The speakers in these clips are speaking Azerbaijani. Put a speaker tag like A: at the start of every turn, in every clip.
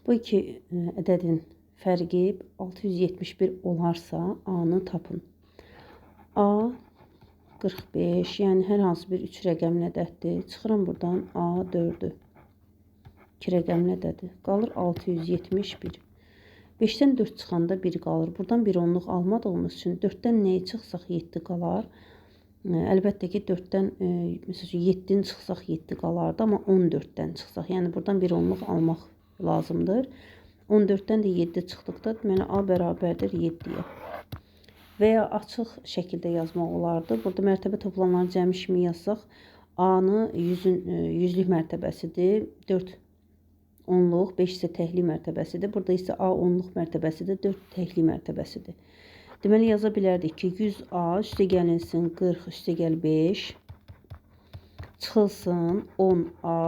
A: Bu iki ədədin fərqi 671 olarsa A-nı tapın. A 45, yəni hər hansı bir 3 rəqəmli ədəddir. Çıxıram buradan A 4-ü. 2 rəqəmli ədədi. Qalır 671. 5-dən 4 çıxanda 1 qalır. Buradan bir onluq almadığımız üçün 4-dən nəyi çıxsaq 7 qalar. Əlbəttə ki 4-dən, məsəl üçün 7-ni çıxsaq 7 qalardı, amma 14-dən çıxsaq, yəni buradan bir onluq almaq lazımdır. 14-dən də 7 çıxdıqda deməli A bərabərdir 7-yə. Və ya açıq şəkildə yazmaq olardı. Burada mərtəbə toplamlarını cəmi kimi yazsaq, A-nı yüzlük mərtəbəsidir, 4 onluq, 5 isə təklik mərtəbəsidir. Burada isə A onluq mərtəbəsidir, 4 təklik mərtəbəsidir. Deməli, yaza bilərdik ki, 100A üstə gəlinsin 40, üstə gəl 5, çıxılsın 10A,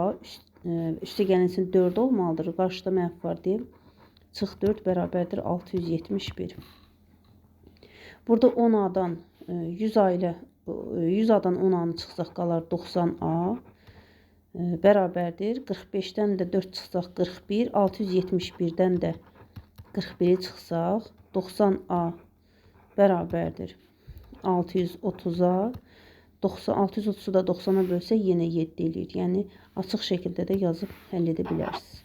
A: üstə gəlinsin 4 olmalıdır. Qarşıda mənfi var deyim. Çıx 4 bərabərdir 671. Burada 10A-dan 100A ilə 100A-dan 10A-nı çıxsaq qalar 90A bərabərdir. 45-dən də 4 çıxsaq 41, 671-dən də 41-i çıxsaq 90A bərabərdir 630-a. 630-u da 90-a bölsək yenə 7 eləyir. Yəni açıq şəkildə də yazıb həll edə bilərsiniz.